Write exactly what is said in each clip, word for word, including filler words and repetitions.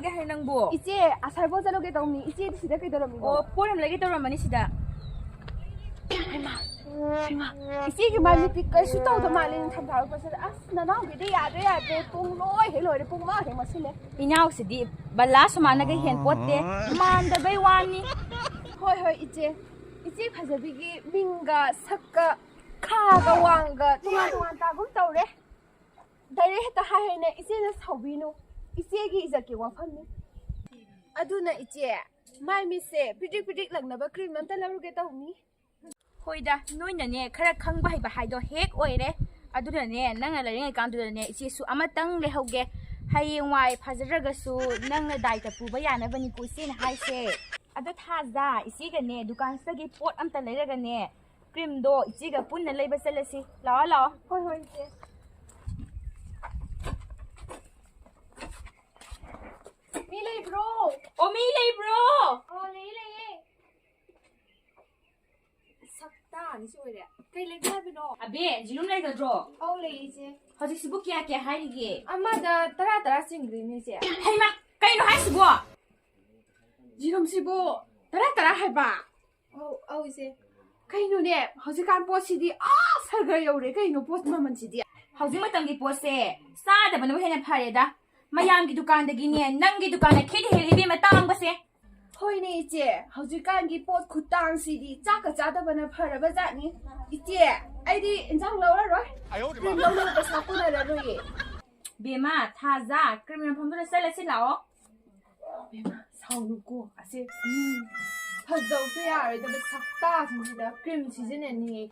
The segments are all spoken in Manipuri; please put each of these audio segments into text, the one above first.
ꯀꯩ ꯍꯥꯏ ꯅꯪꯕꯨ? ꯏꯆꯦ, ꯑꯁꯥꯏꯕꯣ ꯆꯠꯂꯨꯒꯦ ꯇꯧꯅꯤ꯫ ꯏꯆꯦꯗꯤ ꯁꯤꯗ ꯀꯩꯗꯧꯔꯝꯃꯤꯅꯣ? ꯑꯣ, ꯄꯣꯠ ꯑꯃ ꯂꯩꯒꯦ ꯇꯧꯔꯝꯕꯅꯤ ꯁꯤꯗ꯫ ꯍꯩꯃꯥ, ꯍꯩꯃꯥ, ꯏꯆꯦꯒꯤ ꯃꯥꯏ ꯃꯤꯠꯇꯤ ꯀꯩꯁꯨ ꯇꯧꯗ ꯃꯥꯜꯂꯦ, ꯅꯤꯡꯊꯝ ꯊꯥꯔꯛꯄꯁꯤꯗ꯫ ꯑꯁ, ꯅꯅꯥꯎꯒꯤꯗꯤ ꯌꯥꯗ꯭ꯔꯦ, ꯌꯥꯗ꯭ꯔꯦ, ꯄꯨꯡ ꯂꯣꯏ ꯍꯦꯛ ꯂꯣꯏꯔꯦ, ꯄꯨꯡ ꯃꯉꯥ ꯍꯦꯛ ꯃꯠꯁꯤꯜꯂꯦ꯫ ꯏꯅꯥꯎꯁꯤꯗꯤ ꯕꯂꯥ ꯁꯨꯃꯥꯟꯅꯒ ꯍꯦꯟ ꯄꯣꯠꯇꯦ, ꯃꯥꯟꯗꯕꯩ ꯋꯥꯅꯤ꯫ ꯍꯣꯏ, ꯍꯣꯏ, ꯏꯆꯦ꯫ ꯏꯆꯦ ꯐꯖꯕꯤꯒꯤ ꯃꯤꯡꯒ ꯁꯛꯀ ꯈꯥꯒ ꯋꯥꯡꯒ ꯇꯣꯉꯥꯟ ꯇꯣꯉꯥꯟ ꯇꯥꯒꯨꯝ ꯇꯧꯔꯦ꯫ ꯗꯥꯏꯔꯦꯛ ꯍꯦꯛꯇ ꯍꯥꯏ ꯍꯥꯏꯅꯦ, ꯏꯆꯦꯅ ꯁꯥꯎꯕꯤꯅꯨ꯫ ꯏꯆꯦꯒꯤ ꯏꯖꯠꯀꯤ ꯋꯥꯐꯝꯅꯤ꯫ ꯑꯗꯨꯅ ꯏꯆꯦ, ꯃꯥꯏ ꯃꯤꯠꯁꯦ ꯄꯤꯗ꯭ꯔꯤꯛ ꯄꯤꯗ꯭ꯔꯤꯛ ꯂꯪꯅꯕ ꯀ꯭ꯔꯤꯝ ꯑꯝꯇ ꯂꯧꯔꯨꯒꯦ ꯇꯧꯅꯤ꯫ ꯍꯣꯏꯗ, ꯅꯣꯏꯅꯅꯦ ꯈꯔ ꯈꯪꯕ ꯍꯩꯕ ꯍꯥꯏꯗꯣ ꯍꯦꯛ ꯑꯣꯏꯔꯦ꯫ ꯑꯗꯨꯅꯅꯦ, ꯅꯪꯅ ꯂꯩꯔꯤꯉꯩ ꯀꯥꯟꯗꯨꯗꯅꯦ ꯏꯆꯦꯁꯨ ꯑꯃꯇꯪ ꯂꯩꯍꯧꯒꯦ꯫ ꯍꯌꯦꯡꯋꯥꯏ ꯐꯖꯗ꯭ꯔꯒꯁꯨ ꯅꯪꯅ ꯗꯥꯏꯇ ꯄꯨꯕ ꯌꯥꯅꯕꯅꯤꯀꯣ ꯏꯆꯦꯅ ꯍꯥꯏꯁꯦ꯫ ꯑꯗꯣ ꯊꯥꯖ, ꯏꯆꯦꯒꯅꯦ ꯗꯨꯀꯥꯟꯁꯤꯗꯒꯤ ꯄꯣꯠ ꯑꯝꯇ ꯂꯩꯔꯒꯅꯦ, ꯀ꯭ꯔꯤꯝꯗꯣ ꯏꯆꯦꯒ ꯄꯨꯟꯅ ꯂꯩꯕ ꯆꯠꯂꯁꯤ꯫ ꯂꯥꯛꯑꯣ, ꯂꯥꯛꯑꯣ꯫ ꯍꯣꯏ, ꯍꯣꯏ, ꯏꯆꯦ꯫ ꯃꯤ ꯂꯩꯕ꯭ꯔꯣ? ꯑꯣ, ꯃꯤ ꯂꯩꯕ꯭ꯔꯣ? ꯑꯣ, ꯂꯩꯌꯦ, ꯂꯩꯌꯦ꯫ ꯁꯛꯇꯥꯅꯤ ꯁꯤ ꯑꯣꯏꯔꯦ꯫ ꯀꯩ ꯂꯩꯒꯦ ꯍꯥꯏꯕꯅꯣ? ꯑꯕꯦ, ꯖꯤꯔꯨꯝ ꯂꯩꯒꯗ꯭ꯔꯣ? ꯑꯧ, ꯂꯩꯌꯦ, ꯏꯆꯦ꯫ ꯍꯧꯖꯤꯛꯁꯤꯕꯨ ꯀꯌꯥ ꯀꯌꯥ ꯍꯥꯏꯔꯤꯒꯦ? ꯑꯃꯗ ꯇꯔꯥ ꯇꯔꯥ ꯆꯤꯡꯗꯣꯏꯅꯦ, ꯏꯆꯦ꯫ ꯍꯩꯃꯥ, ꯀꯩꯅꯣ ꯍꯥꯏꯁꯤꯕꯣ? ꯖꯤꯔꯨꯝꯁꯤꯕꯨ ꯇꯔꯥ ꯇꯔꯥ ꯍꯥꯏꯕ? ꯑꯧ, ꯑꯧ, ꯏꯆꯦ꯫ ꯀꯩꯅꯣꯅꯦ, ꯍꯧꯖꯤꯛꯀꯥꯟ ꯄꯣꯠꯁꯤꯗꯤ ꯑꯥ ꯁꯔꯒ ꯌꯧꯔꯦ꯫ ꯀꯩꯅꯣ ꯄꯣꯠ ꯃꯃꯜꯁꯤꯗꯤ? ꯍꯧꯖꯤꯛ ꯃꯇꯝꯒꯤ ꯄꯣꯠꯁꯦ ꯆꯥꯗꯕꯅꯕꯨ ꯍꯦꯟꯅ ꯐꯔꯦꯗ꯫ ꯃꯌꯥꯝꯒꯤ ꯗꯨꯀꯥꯟꯗꯒꯤꯅꯦ, ꯅꯪꯒꯤ ꯗꯨꯀꯥꯟꯗ ꯈꯦꯠ ꯍꯦꯜꯂꯤ ꯏꯕꯦꯝꯃ ꯇꯥꯡꯕꯁꯦ꯫ ꯍꯣꯏꯅꯦ ꯏꯆꯦ, ꯍꯧꯖꯤꯛꯀꯥꯟꯒꯤ ꯄꯣꯠ ꯈꯨꯇꯥꯡꯁꯤꯗꯤ ꯆꯥꯛꯀ ꯆꯥꯗꯕꯅ ꯐꯔꯕ ꯖꯥꯠꯅꯤ꯫ ꯏꯆꯦ, ꯑꯩꯗꯤ ꯏꯟꯖꯥꯡ ꯂꯧꯔꯔꯣꯏ꯫ ꯀ꯭ꯔꯤꯝ ꯂꯧꯅꯕ ꯄꯩꯁꯥ ꯀꯣꯟꯅꯔꯔꯣꯏꯌꯦ꯫ ꯕꯦꯝꯃ, ꯊꯥꯖ, ꯀ꯭ꯔꯤꯝ ꯌꯣꯟꯐꯝꯗꯨꯗ ꯆꯠꯂꯁꯤ ꯂꯥꯛꯑꯣ꯫ ꯕꯦꯝꯃ, ꯁꯥꯎꯅꯨꯀꯣ, ꯑꯁꯦ, ꯎꯝ, ꯐꯖꯧꯁꯦ ꯌꯥꯔꯣꯏꯗꯕ ꯁꯛꯇꯥꯁꯤꯡꯁꯤꯗ ꯀ꯭ꯔꯤꯝ ꯁꯤꯖꯤꯟꯅꯅꯤꯌꯦ꯫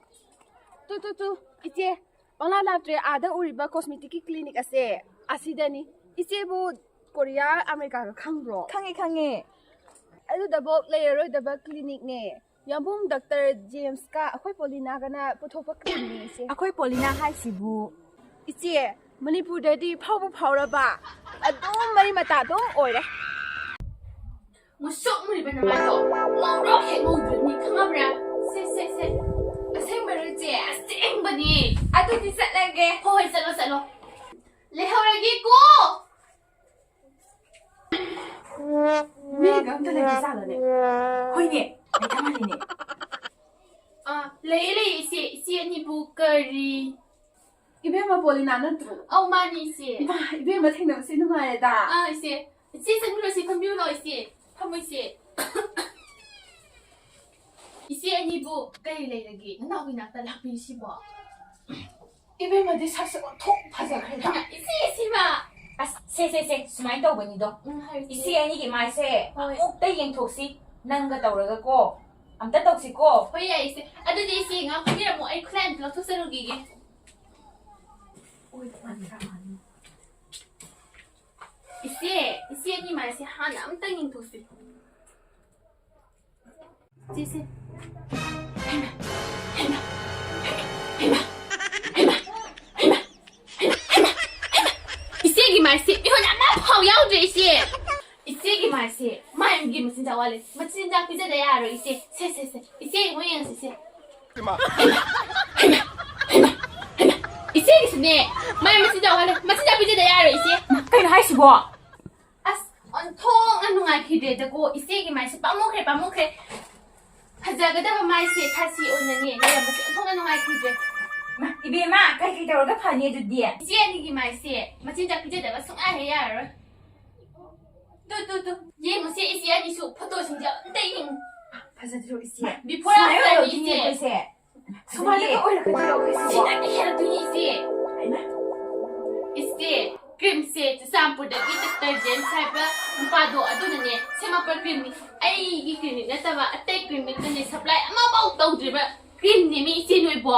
ꯇꯨ, ꯇꯨ, ꯇꯨ, ꯏꯆꯦ, ꯄꯪꯂꯥ ꯂꯥꯛꯇ꯭ꯔꯦ, ꯑꯥꯗ ꯎꯔꯤꯕ cosmetic ꯀꯤ clinic ꯑꯁꯦ ꯑꯁꯤꯗꯅꯤ꯫ ꯏꯆꯦꯕꯨ ꯀꯣꯔꯤꯌꯥ, ꯑꯃꯦꯔꯤꯀꯥꯒ ꯈꯪꯕ꯭ꯔꯣ? ꯈꯪꯉꯦ, ꯈꯪꯉꯦ꯫ ꯑꯗꯨꯗꯐꯥꯎ ꯂꯩꯔꯔꯣꯏꯗꯕ clinic ꯅꯦ꯫ ꯌꯥꯝꯕꯨꯡ ꯗꯥꯛꯇꯔ ꯖꯦꯝꯁꯀ ꯑꯩꯈꯣꯏ ꯄꯣꯂꯤꯅꯥꯒꯅ ꯄꯨꯊꯣꯛꯄ ꯀ꯭ꯔꯤꯝꯅꯤ ꯏꯆꯦ꯫ ꯑꯩꯈꯣꯏ ꯄꯣꯂꯤꯅꯥ ꯍꯥꯏꯁꯤꯕꯨ? ꯏꯆꯦ, ꯃꯅꯤꯄꯨꯔꯗꯗꯤ ꯐꯥꯎꯕ ꯐꯥꯎꯔꯕ ꯑꯗꯨꯝ ꯃꯔꯤ ꯃꯇꯥ ꯑꯗꯨꯝ ꯑꯣꯏꯔꯦ꯫ ꯃꯨꯁꯨꯛ ꯃꯨꯔꯤꯕ ꯅꯃꯥꯏꯗꯣ ꯉꯧꯔꯣꯛ ꯍꯦꯛ ꯉꯧꯗ꯭ꯔꯕꯅꯤ, ꯈꯪꯉꯕ꯭ꯔꯥ? ꯁꯦ, ꯁꯦ, ꯁꯦ꯫ ꯑꯁꯦꯡꯕꯔꯣ ꯏꯆꯦ? ꯑꯁꯦꯡꯕꯅꯤ꯫ ꯑꯗꯨꯗꯤ ꯆꯠꯂꯒꯦ꯫ ꯍꯣꯏ, ꯍꯣꯏ, ꯆꯠꯂꯣ, ꯆꯠꯂꯣ꯫ ꯂꯩꯍꯧꯔꯒꯦꯀꯣ꯫ ꯃꯤꯒ ꯑꯝꯇ ꯂꯩꯇ ꯖꯥꯠꯂꯅꯦ? ꯍꯣꯏꯅꯦ, ꯂꯩꯇ ꯃꯥꯜꯂꯤꯅꯦ꯫ ꯑꯥ, ꯂꯩꯌꯦ, ꯂꯩꯌꯦ, ꯏꯆꯦ꯫ ꯏꯆꯦ ꯑꯅꯤꯕꯨ ꯀꯔꯤ? ꯏꯕꯦꯝꯃ ꯄꯣꯂꯤꯅꯥ ꯅꯠꯇ꯭ꯔꯣ? ꯑꯧ, ꯃꯥꯅꯤ, ꯏꯆꯦ꯫ ꯏꯃꯥ, ꯏꯕꯦꯝꯃ ꯊꯦꯡꯅꯕꯁꯦ ꯅꯨꯡꯉꯥꯏꯔꯦꯗ꯫ ꯑꯥ, ꯏꯆꯦ꯫ ꯏꯆꯦ, ꯆꯪꯕꯤꯔꯣ, ꯏꯆꯦ, ꯐꯝꯕꯤꯔꯣ, ꯏꯆꯦ꯫ ꯐꯝꯃꯣ, ꯏꯆꯦ꯫ ꯏꯆꯦ ꯑꯅꯤꯕꯨ ꯀꯔꯤ ꯂꯩꯔꯒꯦ? ꯅꯅꯥꯎꯒꯤ ꯅꯥꯛꯇ ꯂꯥꯛꯄꯤꯔꯤꯁꯤꯕꯣ? ꯏꯕꯦꯝꯃꯗꯤ ꯁꯛꯁꯦ ꯑꯣꯟꯊꯣꯛ ꯐꯖꯈ꯭ꯔꯦꯗ꯫ ꯏꯆꯦ, ꯁꯤꯃ꯫ ꯑꯁ, ꯁꯦ, ꯁꯦ, ꯁꯦ, ꯁꯨꯃꯥꯏꯅ ꯇꯧꯕꯅꯤꯗꯣ꯫ ꯎꯝ, ꯍꯥꯏꯌꯨ, ꯏꯆꯦ꯫ ꯏꯆꯦ ꯑꯅꯤꯒꯤ ꯃꯥꯏꯁꯦ ꯍꯣꯏ꯫ ꯑꯃꯨꯛꯇ ꯌꯦꯡꯊꯣꯛꯁꯤ꯫ ꯅꯪꯒ ꯇꯧꯔꯒꯀꯣ꯫ ꯑꯝꯇ ꯇꯧꯁꯤꯀꯣ꯫ ꯍꯣꯏ, ꯌꯥꯏ, ꯏꯆꯦ꯫ ꯑꯗꯨꯗꯤ ꯏꯆꯦ, ꯉꯥꯏꯍꯥꯛ ꯐꯝꯕꯤꯔꯝꯃꯣ, ꯑꯩ ꯈꯨꯠꯂꯥꯏ ꯑꯝꯇ ꯂꯧꯊꯣꯛꯆꯔꯨꯈꯤꯒꯦ꯫ ꯏꯆꯦ, ꯏꯆꯦ ꯑꯅꯤ ꯃꯥꯏꯁꯦ ꯍꯥꯟꯅ ꯑꯝꯇ ꯌꯦꯡꯊꯣꯛꯁꯤ꯫ ꯏꯆꯦ, ꯏꯆꯦ꯫ ꯍꯩꯃꯥ, ꯍꯩꯃꯥ, ꯍꯩꯃꯥ, ꯍꯩꯃꯥ꯫ ꯏꯆꯦꯒꯤ ꯃꯥꯏꯁꯦ ꯃꯤꯍꯨꯟ ꯑꯃꯐꯥꯎ ꯌꯥꯎꯗ꯭ꯔꯦ, ꯏꯆꯦ꯫ ꯏꯆꯦꯒꯤ ꯃꯥꯏꯁꯦ ꯃꯥꯏ ꯑꯃꯒꯤ ꯃꯆꯤꯟꯖꯥꯛ ꯋꯥꯠꯂꯦ꯫ ꯃꯆꯤꯟꯖꯥꯛ ꯄꯤꯖꯗ ꯌꯥꯔꯣꯏ, ꯏꯆꯦ꯫ ꯁꯦ, ꯁꯦ, ꯁꯦ꯫ ꯏꯆꯦ, ꯑꯃꯨꯛ ꯌꯦꯡꯁꯤ, ꯏꯆꯦ꯫ ꯍꯩꯃꯥ, ꯍꯩꯃꯥ, ꯍꯩꯃꯥ, ꯍꯩꯃꯥ꯫ ꯏꯆꯦꯒꯤꯁꯨꯅꯦ, ꯃꯥꯏ ꯃꯆꯤꯟꯖꯥꯛ ꯋꯥꯠꯂꯦ꯫ ꯃꯆꯤꯟꯖꯥꯛ ꯄꯤꯖꯗ ꯌꯥꯔꯣꯏ, ꯏꯆꯦ꯫ ꯀꯩꯅꯣ ꯍꯥꯏꯁꯤꯕꯣ? ꯑꯁ, ꯑꯣꯟꯊꯣꯛꯅ ꯅꯨꯡꯉꯥꯏꯈꯤꯗ꯭ꯔꯦꯗꯀꯣ꯫ ꯏꯆꯦꯒꯤ ꯃꯥꯏꯁꯦ ꯄꯥꯝꯃꯨꯈ꯭ꯔꯦ, ꯄꯥꯝꯃꯨꯈ꯭ꯔꯦ꯫ ꯐꯖꯒꯗꯕ ꯃꯥꯏꯁꯦ ꯊꯥꯁꯤ ꯑꯣꯏꯅꯅꯦ ꯂꯩꯔꯝꯕꯁꯦ ꯑꯣꯟꯊꯣꯛꯅ ꯅꯨꯡꯉꯥꯏꯈꯤꯗ꯭ꯔꯦ꯫ ꯃꯥ, ꯏꯕꯦꯝꯃ, ꯀꯩ ꯀꯩ ꯇꯧꯔꯒ ꯐꯅꯤ ꯑꯗꯨꯗꯤ? ꯏꯆꯦ ꯑꯅꯤꯒꯤ ꯃꯥꯏꯁꯦ ꯃꯆꯤꯟꯖꯥꯛ ꯄꯤꯖꯗꯕ ꯁꯨꯡꯌꯥ ꯍꯦꯛ ꯌꯥꯔꯔꯣꯏ꯫ ꯇꯨ, ꯇꯨ, ꯇꯨ, ꯌꯦꯡꯉꯨꯁꯦ, ꯏꯆꯦ ꯑꯅꯤꯁꯨ ꯐꯣꯇꯣꯁꯤꯡꯁꯦ ꯑꯝꯇ ꯌꯦꯡꯉꯨ꯫ ꯐꯖꯗ꯭ꯔꯣ, ꯏꯆꯦ? Before ꯁꯨꯃꯥꯏꯅ after ꯇꯧꯔꯗꯤꯅꯦ ꯏꯆꯦ꯫ ꯑꯩꯈꯣꯏꯁꯦ꯫ ꯁꯨꯃꯥꯏꯅꯒ ꯑꯣꯏꯔꯛꯀꯗꯣꯏꯔꯣ, ꯑꯩꯈꯣꯏꯁꯤꯕꯣ? ꯁꯤꯅꯗꯤ ꯍꯦꯜꯂꯛꯇꯣꯏꯅꯤ, ꯏꯆꯦ꯫ ꯍꯩꯃꯥ꯫ ꯏꯆꯦ, creamꯁꯦ ꯆꯨꯔꯆꯥꯟꯄꯨꯔꯗꯒꯤ Detergents ꯍꯥꯏꯕ ꯅꯨꯄꯥꯗꯣ ꯑꯗꯨꯅꯅꯦ ꯁꯦꯝꯃꯛꯄ creamꯅꯤ꯫ ꯑꯩꯒꯤ clinic ꯅꯠꯇꯕ ꯑꯇꯩ clinicꯅꯅꯦ supply ꯑꯃꯐꯥꯎ ꯇꯧꯗ꯭ꯔꯤꯕ creamꯅꯦꯃꯤ, ꯏꯆꯦ ꯅꯣꯏꯕꯣ꯫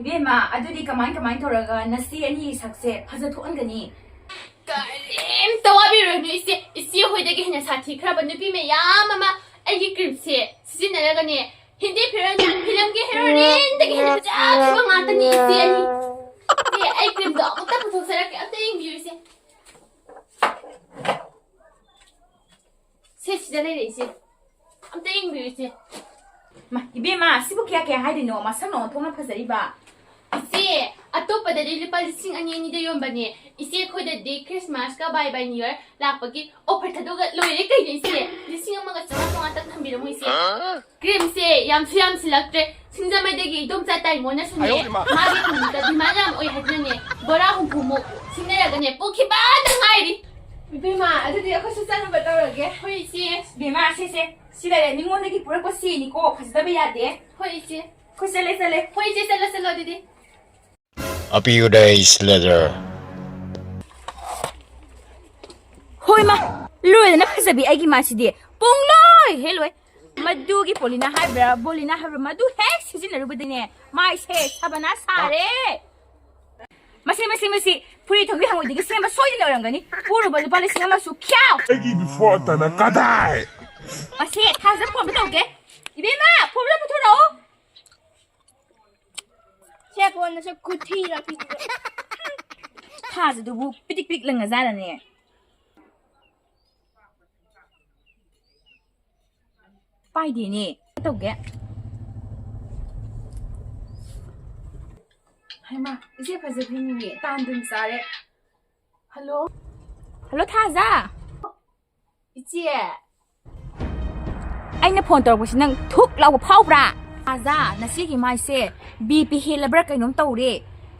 ꯏꯕꯦꯝꯃ, ꯑꯗꯨꯗꯤ ꯀꯃꯥꯏ ꯀꯃꯥꯏ ꯇꯧꯔꯒ ꯅꯆꯦ ꯑꯅꯤꯒꯤ ꯁꯛꯁꯦ ꯐꯖꯊꯣꯛꯍꯟꯒꯅꯤ? ꯀꯔꯤꯝꯇ ꯋꯥꯕꯤꯔꯨꯔꯅꯨ, ꯏꯆꯦ꯫ ꯏꯆꯦ ꯍꯣꯏꯗꯒꯤ ꯍꯦꯟꯅ ꯁꯥꯊꯤꯈ꯭ꯔꯕ ꯅꯨꯄꯤ ꯃꯌꯥꯝ ꯑꯃ ꯑꯩꯒꯤ creamꯁꯦ ꯁꯤꯖꯤꯟꯅꯔꯒꯅꯦ, ꯍꯤꯟꯗꯤ film, filmꯒꯤ heroineꯗꯒꯤ ꯍꯦꯟꯅ ꯐꯖꯈꯤꯕ ꯉꯥꯛꯇꯅꯤ, ꯏꯆꯦ ꯑꯅꯤ꯫ ꯏꯆꯦ, ꯑꯩ creamꯗꯣ ꯑꯃꯨꯛꯇ ꯄꯨꯊꯣꯛꯆꯔꯛꯀꯦ, ꯑꯝꯇ ꯌꯦꯡꯕꯤꯌꯨ, ꯏꯆꯦ꯫ ꯁꯦ, ꯁꯤꯗ ꯂꯩꯔꯦ, ꯏꯆꯦ꯫ ꯑꯝꯇ ꯌꯦꯡꯕꯤꯌꯨ, ꯏꯆꯦ꯫ ꯃꯥ, ꯏꯕꯦꯝꯃ, ꯁꯤꯕꯨ ꯀꯌꯥ ꯀꯌꯥ ꯍꯥꯏꯗꯣꯏꯅꯣ? ꯃꯁꯛꯅ ꯑꯣꯟꯊꯣꯛꯅ ꯐꯖꯔꯤꯕ꯫ ꯏꯆꯦ, ꯑꯇꯣꯞꯄꯗꯗꯤ ꯂꯨꯄꯥ ꯂꯤꯁꯤꯡ ꯑꯅꯤ ꯑꯅꯤꯗ ꯌꯣꯟꯕꯅꯦ꯫ ꯏꯆꯦ, ꯑꯩꯈꯣꯏꯗꯗꯤ Christmas ꯀ Bye Bye New Year ꯂꯥꯛꯄꯒꯤ offer ꯊꯥꯗꯣꯛꯑꯒ ꯂꯣꯏꯔꯦ ꯀꯩꯅꯣ ꯏꯆꯦ꯫ ꯂꯤꯁꯤꯡ ꯑꯃꯒ ꯆꯥꯝꯃꯉꯥ ꯆꯥꯝꯃꯉꯥꯇꯪ ꯊꯝꯕꯤꯔꯝꯃꯣ ꯏꯆꯦ꯫ Cream ꯁꯦ ꯌꯥꯝꯁꯨ ꯌꯥꯝꯁꯤꯜꯂꯛꯇ꯭ꯔꯦ꯫ ꯁꯤꯡꯖꯃꯩꯗꯒꯤ ꯏꯗꯣꯝꯆꯥ ꯇꯥꯏꯃꯣꯅꯁꯨꯅꯦ, ꯑꯌꯣ, ꯏꯃꯥ꯫ ꯃꯥꯒꯤ ꯊꯨꯝꯗ demand ꯌꯥꯝ ꯑꯣꯏ ꯍꯥꯏꯗꯨꯅꯅꯦ, ꯕꯣꯔꯥ ꯍꯨꯝꯐꯨꯃꯨꯛ ꯁꯤꯡꯅꯔꯒꯅꯦ, ꯄꯨꯈꯤꯕꯗ ꯉꯥꯏꯔꯤ꯫ ꯏꯕꯦꯝꯃ, ꯑꯗꯨꯗꯤ ꯑꯩꯈꯣꯏꯁꯨ ꯆꯠꯅꯕ ꯇꯧꯔꯒꯦ꯫ ꯍꯣꯏ ꯏꯆꯦ꯫ ꯏꯕꯦꯝꯃ, ꯁꯦ, ꯁꯦ, ꯁꯤ ꯂꯩꯔꯦ, ꯃꯤꯉꯣꯟꯗꯒꯤ ꯄꯨꯔꯛꯄ ꯁꯤꯅꯤꯀꯣ, ꯐꯖꯗꯕ ꯌꯥꯗꯦ꯫ ꯍꯣꯏ ꯏꯆꯦ꯫ ꯑꯩꯈꯣꯏ ꯆꯠꯂꯦ, ꯆꯠꯂꯦ꯫ ꯍꯣꯏ ꯏꯆꯦ, ꯆꯠꯂꯣ, ꯆꯠꯂꯣ ꯑꯗꯨꯗꯤ꯫ A few days later. ꯍꯣꯏ ꯃꯥ, ꯂꯣꯏꯔꯦꯗꯅ ꯐꯖꯕꯤ ꯑꯩꯒꯤ ꯃꯥꯏꯁꯤꯗꯤ꯫ ꯄꯨꯡꯂꯣꯏ ꯍꯦꯛ ꯂꯣꯏ꯫ ꯃꯗꯨꯒꯤ ꯄꯣꯂꯤꯅꯥ ꯍꯥꯏꯕ꯭ꯔꯥ, ꯕꯣꯂꯤꯅꯥ ꯍꯥꯏꯕ꯭ꯔꯥ, ꯃꯗꯨ ꯍꯦꯛ ꯁꯤꯖꯤꯟꯅꯔꯨꯕꯗꯅꯦ, ꯃꯥꯏꯁꯦ ꯁꯥꯕꯅ ꯁꯥꯔꯦ꯫ ꯃꯁꯤ, ꯃꯁꯤ, ꯃꯁꯤ ꯐꯨꯔꯤ ꯊꯣꯡꯕꯤ ꯍꯪꯉꯣꯏꯗꯒꯤ ꯁꯦꯝꯕ ꯁꯣꯏꯗꯅ ꯑꯣꯏꯔꯝꯒꯅꯤ꯫ ꯄꯨꯔꯨꯕ ꯂꯨꯄꯥ ꯂꯤꯁꯤꯡ ꯑꯃꯁꯨ ꯈ꯭ꯌꯥꯎ꯫ ꯑꯩꯒꯤ ꯕꯤꯐꯣꯔꯇꯅ ꯀꯗꯥꯏ? ꯃꯁꯤ ꯊꯥꯖ ꯐꯣꯟꯗ ꯇꯧꯒꯦ꯫ ꯏꯕꯦꯝꯃ, ꯐꯣꯟꯗ ꯄꯨꯊꯣꯔꯛꯑꯣ꯫ ꯁꯦ ꯐꯣꯟꯗꯁꯨ ꯈꯨꯊꯤꯔ ꯄꯤꯗꯨꯒ꯫ ꯊꯥꯖꯗꯨꯕꯨ ꯄꯤꯗꯤꯛ ꯄꯤꯗꯤꯛ ꯂꯪꯉꯖꯥꯠꯂꯅꯦ꯫ ꯄꯥꯏꯗꯦꯅꯦ꯫ ꯇꯧꯒꯦ꯫ ꯍꯩꯃꯥ, ꯏꯆꯦ ꯐꯖꯕꯤꯅꯤꯅꯦ꯫ ꯇꯥꯟꯗꯨꯝ ꯆꯥꯔꯦ꯫ ꯍꯜꯂꯣ꯫ ꯍꯜꯂꯣ, ꯊꯥꯖ꯫ ꯏꯆꯦ꯫ ꯑꯩꯅ ꯐꯣꯟ ꯇꯧꯔꯛꯄꯁꯤ ꯅꯪ ꯊꯨꯛ ꯂꯥꯎꯕ ꯐꯥꯎꯕ꯭ꯔꯥ? ꯊꯥꯖ, ꯅꯆꯦꯒꯤ ꯃꯥꯏꯁꯦ BP ꯍꯦꯜꯂꯕ꯭ꯔꯥ ꯀꯩꯅꯣꯝ ꯇꯧꯔꯦ꯫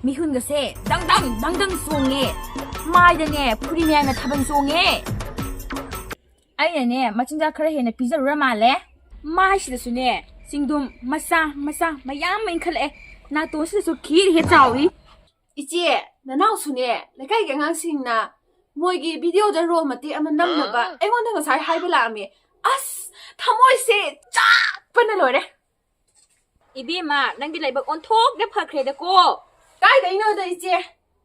ꯃꯤꯍꯨꯟꯒꯁꯦ ꯗꯪ ꯗꯪ ꯗꯪ ꯗꯪ ꯆꯣꯡꯉꯦ꯫ ꯃꯥꯏꯗꯅꯦ ꯐꯨꯔꯤ ꯃꯌꯥꯝꯅ ꯊꯥꯕꯜ ꯆꯣꯡꯉꯦ꯫ ꯑꯩꯅꯅꯦ ꯃꯆꯤꯟꯖꯥꯛ ꯈꯔ ꯍꯦꯟꯅ ꯄꯤꯖꯔꯨꯔ ꯃꯥꯜꯂꯦ꯫ ꯃꯥꯏꯁꯤꯗꯁꯨꯅꯦ ꯆꯤꯡꯗꯨꯝ ꯃꯆꯥ ꯃꯆꯥ ꯃꯌꯥꯝ ꯑꯃ ꯏꯟꯈꯠꯂꯛꯑꯦ꯫ ꯅꯥꯇꯣꯟꯁꯤꯗꯁꯨ ꯈꯤꯔ ꯍꯦꯛ ꯆꯥꯎꯏ꯫ ꯏꯆꯦ, ꯅꯅꯥꯎꯁꯨꯅꯦ ꯂꯩꯀꯥꯏꯒꯤ ꯑꯉꯥꯡꯁꯤꯡꯅ ꯃꯣꯏꯒꯤ videoꯗ role ꯃꯇꯦꯛ ꯑꯃ ꯅꯝꯅꯕ ꯑꯩꯉꯣꯟꯗ ꯉꯁꯥꯏ ꯍꯥꯏꯕ ꯂꯥꯛꯑꯝꯃꯦ꯫ ꯑꯁ, ꯊꯃꯣꯏꯁꯦ ꯆꯥꯛꯄꯅ ꯂꯣꯏꯔꯦ꯫ ꯏꯕꯦꯝꯃ, ꯅꯪꯗꯤ ꯂꯥꯏꯕꯛ ꯑꯣꯟꯊꯣꯛꯅ ꯐꯈ꯭ꯔꯦꯗꯀꯣ꯫ ꯀꯥꯏꯗꯩꯅꯣꯗ ꯏꯆꯦ,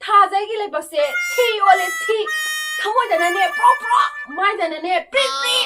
ꯊꯥꯖꯩꯒꯤ ꯂꯥꯏꯕꯛꯁꯦ ꯊꯤ ꯑꯣꯜꯂꯦ, ꯊꯤ꯫ ꯊꯃꯣꯏꯗꯅꯅꯦ ꯄ꯭ꯔꯣꯛ ꯄ꯭ꯔꯣꯛ, ꯃꯥꯏꯗꯅꯅꯦ ꯄ꯭ꯔꯤꯛ ꯄ꯭ꯔꯤꯛ꯫